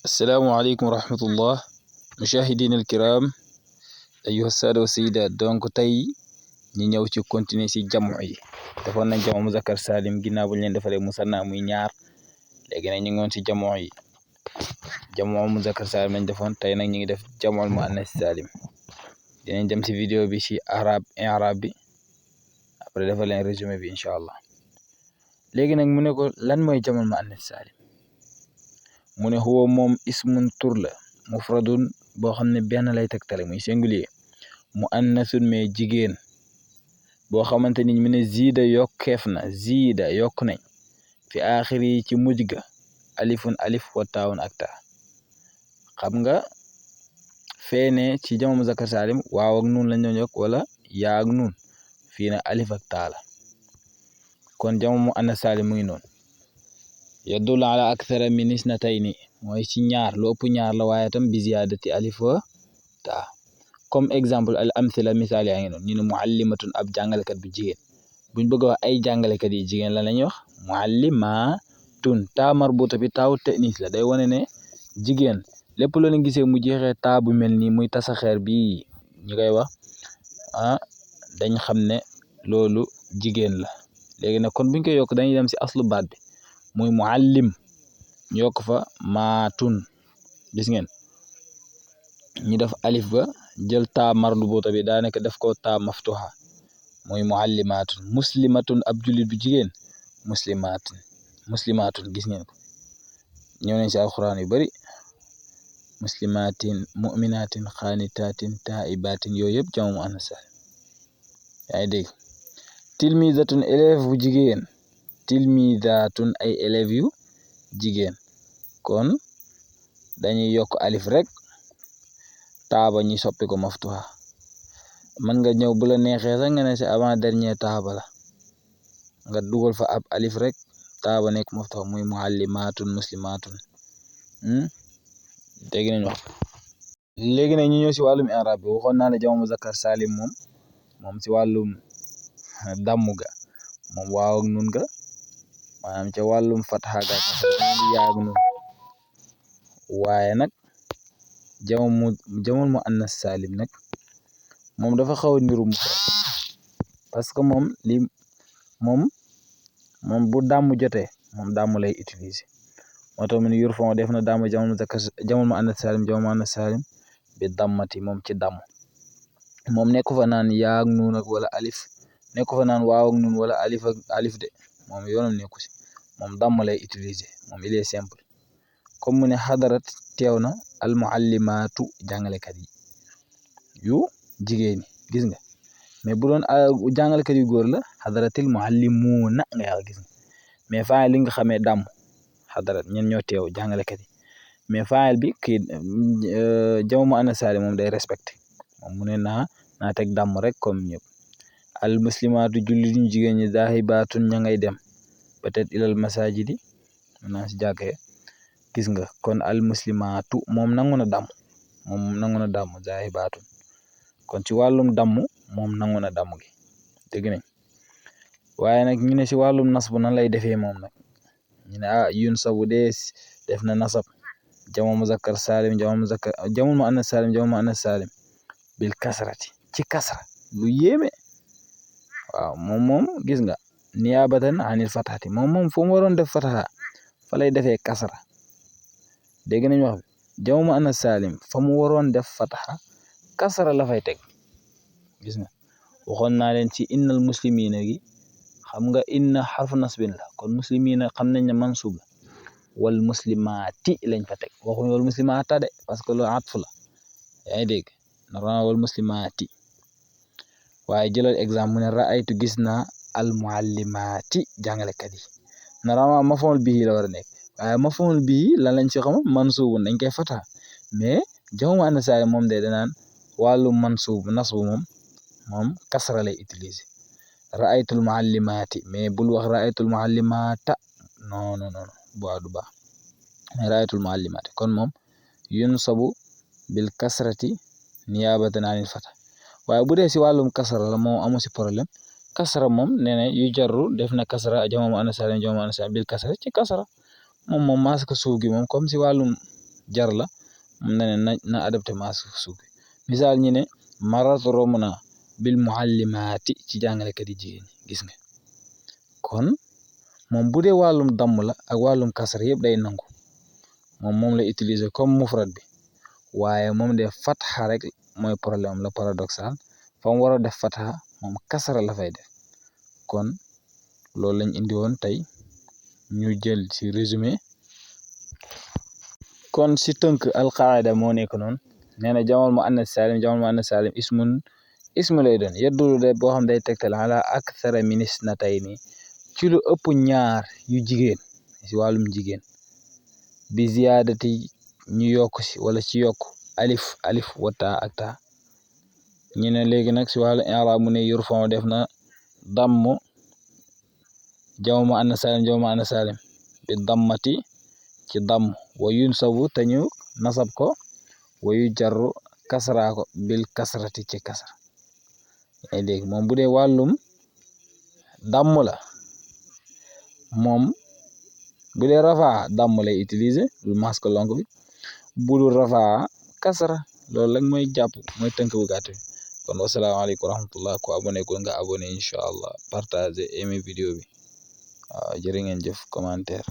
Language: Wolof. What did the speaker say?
السلام عليكم ورحمة الله مشاهدينا الكرام أيها السادة والسيدات donc tey ñi ñëw ci continuer ci jamu yi defoon nañ jamu muzakkar salim ginnaaw buñ leen defalee musanna muy ñaar léegi nag ñu ngi woon ci jamu yi jamu muzakkar salim lañ defoon tey nag ñu ngi def jamu muannas salim dinañ dem ci vidéo bi ci i'rab bi après defal leen résumé bi inshallah léegi nag mu ne ko lan mooy jamu muannas salim mu ne huwa moom ismun tur la mufradun boo xam ne benn lay tegtale muy singulier muannasun mais jigéen boo xamante ni mu ne ziida yokkeef na ziida yokk nañ fi aaxiri ci mujj ga alifun alif wa taawun ak taa xam nga feene ci jamu muzakkar salim waaw ak nuun lañ doon yokk wala yaa ak nuun fii na alif ak taa la kon jamu muannas salim mu ngi noonu yadul ala akthara min isnatayni mooy ci ñaar lu ëpp ñaar la waaye tam bi ziyaadati alif wa taa comme exemple al amthila misaal yaa ngi noonu ñu ne muallimatun ab jàngalekat bu jigéen buñ bëgg a wax ay jàngalekat yi jigéen la lañuy wax muallimatun taa marbuta bi taaw ta'nis la day wane ne jigéen lépp loo leen gisee mu jeexee taa bu mel nii muy tasaxeer bi ñu koy wax dañ xam ne loolu jigéen la léegi nag kon buñ koy yokk dañuy dem ci aslu baat bi muy muallim ñu yokk fa maatun gis ngeen ñu def alif ba jël taa marbuta bi daanaka def ko taa maftuha muy muallimatun muslimatun ab jullit bu jigéen muslimatun gis ngeen ko ñëw nañ ci alquran yu bari muslimatin mu'minatin xaanitatin taibatin yooyu yëpp jamu muannas salim yaa ngi dégg tilmizatun élève bu jigéen tilmizatun ay élèves yu jigéen kon dañuy yokk alif rek taaba ñi soppi ko maftuha man nga ñëw bu la neexee sax nga ne ci avant dernier taaba la nga dugal fa ab alif rek taaba nekk maftuha muy muallimatun muslimatun dégg nañ wax léegi nag ñu ñëw ci wàllum i'rab bi waxoon naa la jamu muzakkar salim moom ci wàllum dammu ga moom waaw ak nun ga maanaam ca wàllum fatha ga yaag nun waaye nag jamul muannas salim nag moom dafa xaw a niru mufrad parce que moom bu dàmm jotee moom dàmm lay utiliser moo tax mu ne yurfa'u def na dàmm jamul muannas salim bi dammati moom ci dàmm moom nekku fa naan yaa ak nuun ak wala alif nekku fa naan waaw ak nuun wala alif de moom yoonam nekku ci moom dàmm lay utiliser moom il est simple comme mu ne xadarat teew na al muallimatu jàngalekat yi yu jigéen ñi gis nga mais bu doon jàngalekat yu góor la xadaratil muallimuna nga wax gis nga mais faayil li nga xamee dàmm xadarat ñen ñoo teew jàngalekat yi mais faayil bi kii jamu muannas salim moom day respecté moom mu ne naa teg dàmm rek comme ñëpp al muslimatu jullit ñu jigéen ñi zaahibatun ña ngay dem peut-être ilal masajidi naa ci jàkkee gis nga kon al muslimatu moom nangu na damm zaahibatun kon ci wàllum damm moom nangu na damm gi dégg nañ waaye nag ñu ne ci wàllum nasbu nan lay defee moom nag ñu ne yun sabu dee def na nasab jamu muzakkar salim jamul muannas salim bil kasrati ci kasra lu yéeme waaw moom gis nga niyabatan anil fatahati moom fu mu waroon def fataha fa lay defee kasra dégg nañ wax bi jamu muannas salim fa mu waroon def fataha kasra la fay teg gis nga waxoon naa leen ci innal muslimina gi xam nga inna xarfu nasbin la kon muslimina xam nañ ne mansub la wal muslimati lañ fa teg waxuñ wal muslimata de parce que loolu atf la yaa ngi dégg normalement wal muslimati waaye jëlal exemple mu ne ra'aytu gis naa al muallimati jàngalekat yi normalement maf'ul bihi la war a nekk waaye maf'ul bihi lan lañ ci xam mansubun dañ koy fata mais jamu muannas salim moom de danaan wàllu nasbu moom kasra lay utiliser ra'aytul muallimati mais bul wax ra'aytul muallimata non bu du baax mais ra'aytul muallimati kon moom yunsabu bil kasrati niyabatan anil fata waaye bu dee ci wàllum kasra la moom amu ci problème kasra moom nee na yu jarru def na kasra jamu muannas salim bil kasra ci kasra moom maska suuf gi moom comme ci wàllum jar la moom na adapté masque suuf bi misaal ñi ne maratu romb na bil muallimaati ci jàngalekat yi jigéen ñi gis nga kon moom bu dee wàllum damm la ak wàllum kasra yëpp day nangu moom la utiliser comme mufrad bi waaye moom de fatxa rek mooy problème la paradoxal fa mu war a def fatxa moom kasra la fay def kon loolu lañ indi woon tey ñu jël ci résumé kon si tënk alqaida moo nekk noonu nee na jamal mu annas salim ismu lay doon yeddulu de boo xam day tegtal ala akthara min isnatayni ci lu ëpp ñaar yu jigéen si wàllum jigéen bi ziyaadati ñu yokk si wala ci yokk alif wata ak ta ñu ne léegi nag si wàllu i'raab mu ne yurfa'u def na damm jamal mu annas salim bi dammati ci damm wa yunsabu te ñu nasab ko wa yu jarru kasra ko bil kasrati ci kasra ay dégg moom bu dee wàllum damm la moom bu dee rafaa damm lay utiliser lu masque lonk bi bu dul rafaa kasra loolu rek mooy jàpp mooy tënk bu gàtt bi kon wasalaamaaleykum wa rahmatullah ko abonné ko nga abonné incha allah partager aimer vidéo bi waaw jërë ngeen jëf commentaire